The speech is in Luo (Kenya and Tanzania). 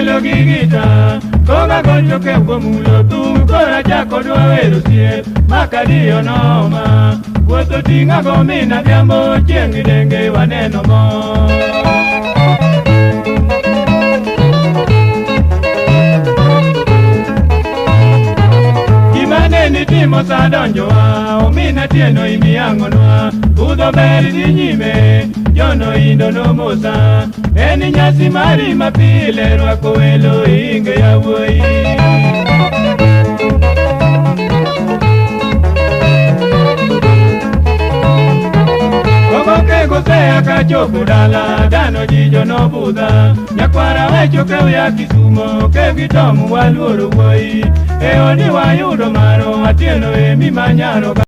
welo gi gita Koga gonjo ke gomulo thum kora chako dwa wero siep Makadiyo noma Wuotho ting'a go mina dhiambo chieng' denge waneno mor. Gima ne nitimo sa donjowa omina tieno imiyang'onwa Budho ber dhi nyime jono indo nomosa En nyasi mari mapile rwako welo inge yawuoyi. Ogoke gosea kachopo dala dano jijo nobudha Nyakwara wecho kew ya Kisumo kew gi tomu waluoro wuoyi E odi wayudo maro atieno emi manyaro.